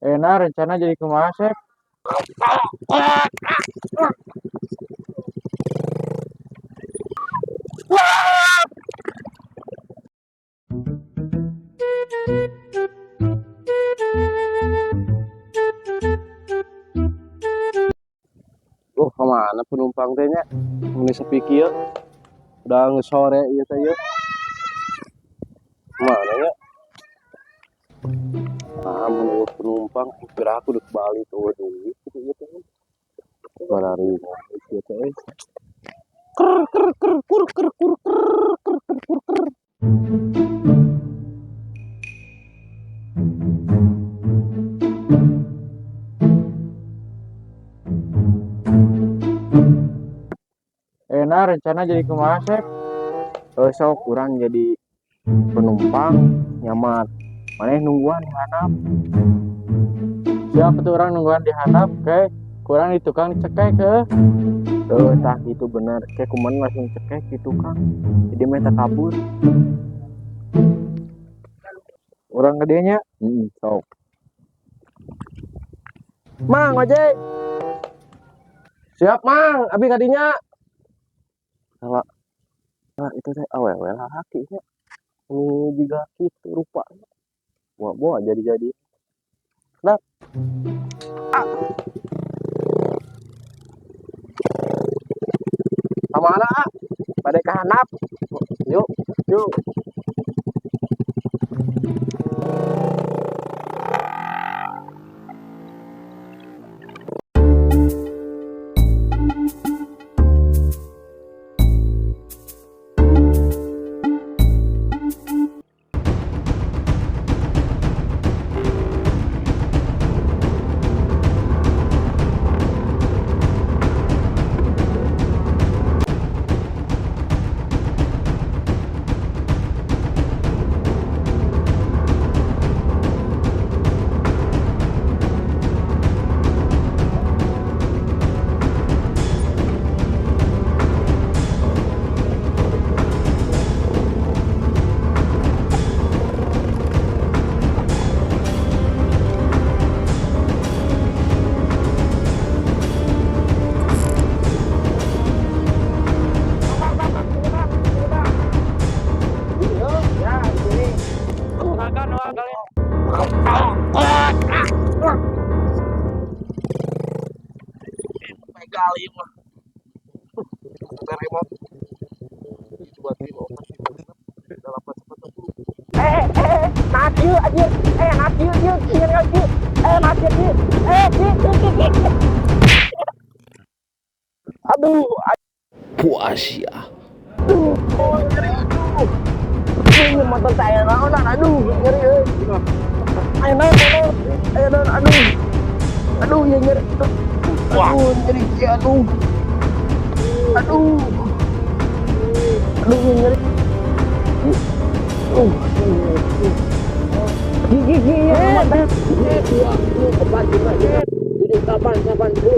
Enak rencana jadi kumaha, Sep? Oh, kemana penumpang teh nya? Mun sepi kieu. Udah geus sore ieu teh ieu. Kemana nya? Ah, mun euweuh penumpang, kira aku udah balik euweuh duit gitu ieu teh. Barari ieu teh euy. Ker ker ker kur ker kur ker ker ker kur ker. Enak rencana jadi kumaha, Sep? Eh, sok kurang jadi penumpang nyaman. Maneh nungguan di handap. Siapa tuh orang nungguan di handap, ke? Kurang di tukang dicekek ke? Tuh, tah gitu bener. Kayak kumaha langsung cekek di tukang. Jadi meh teu kabur. Urang ka dieu nya. Heeh, sok. Mang, ojek. Siap, Mang. Abi ka dinya. Salah. Nah, itu teh awewe lalaki nya. Ini juga gitu rupanya. Wah, bawa jadi-jadi. Sedap. Ah. Kamana, ah? Bade ka handap. Yuk, yuk. Begal ieu mah. Remote. Eh, nah kieu anjir. Eh, nah kieu kieu kieu kieu. Eh, nah kieu kieu. Eh, kieu kieu kieu kieu. Aduh, Puas ya. aduh, nyeri aduh. Ini mata saya naonan, aduh, nyeri euy. Ayo naon, naon. Ayo naon, aduh. Aduh, ya nyeri. Aduh, nyeri kieu, aduh. Aduh. Aduh, ya nyeri. Aduh, aduh. Gigi gigi ya, mata. 2, 4, 5, 7, 8, 9, 10.